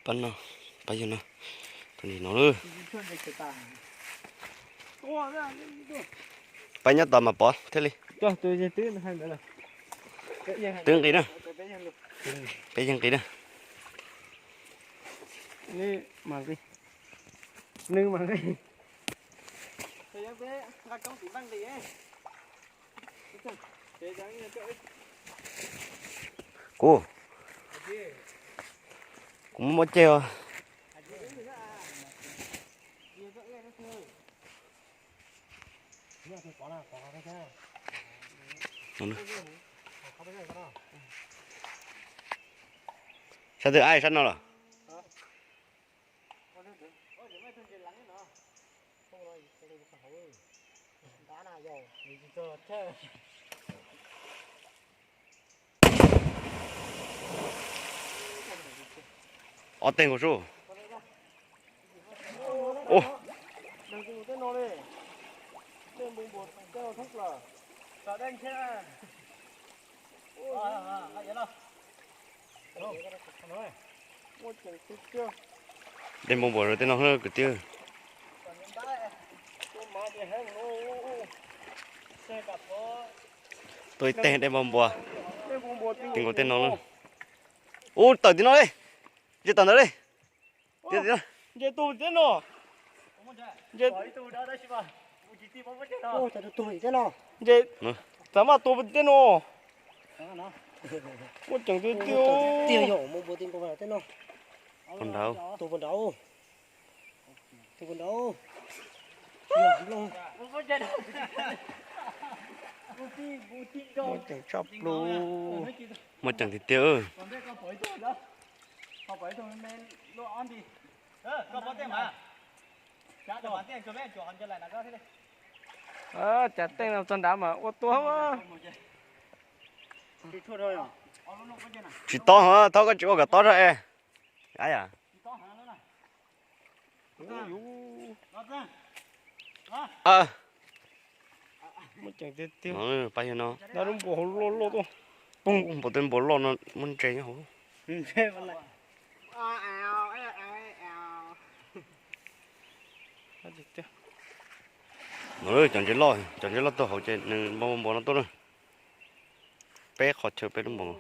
Pab no, pab yawg no, tus nim no lawm. Pab nyob tod mas pov thiaj li. Twb nqis na. Peb yeej nqis na. Kuv, kuv muaj muaj ceg os. Sab twg, ai sab no los? Ob teg nkaus sub. Ua, dej npau npuas rau tej no kwv tij. Tuaj ib teg dej npau npuas, tej nkaus tej no lawm. Ub, tawm tim no li, nce tawm ntawd li. Nce tus tim no. Nce, txav maj tus tim no. Muaj ceem tiag tiag. Tus nrad, tus nrad. Muaj ceem tshaj plaws. Muaj ceem tiag tiag. Cas teej no txog nrad mas ua tua. Tsis tob, thov koj tsis ua kom tob zog es. Muaj ceem tiag tiag. Pab yawg no, dab lub npua hauv loj loj tuaj. Poog, npua tej npua loj no muaj ntses nyob hauv. No cov ntses loj, cov ntses loj tuaj hauv ces nws npau npua no tuaj na. Peb qhov chaw peb lub npua,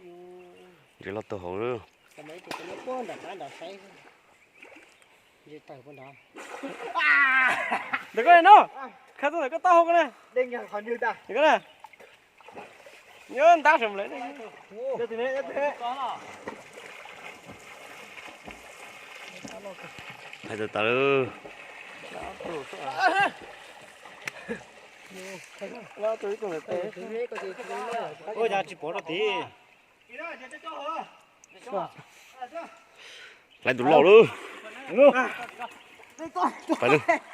ntses loj tuaj hauv. Ntawm koj no, kha tuaj ntawm koj taub hau ko na. Nyob ntab sem lawm. Hais tas tas lawm. Ua cas tsis pov rau tid. Hlais tus loj lawm. Pais lawm.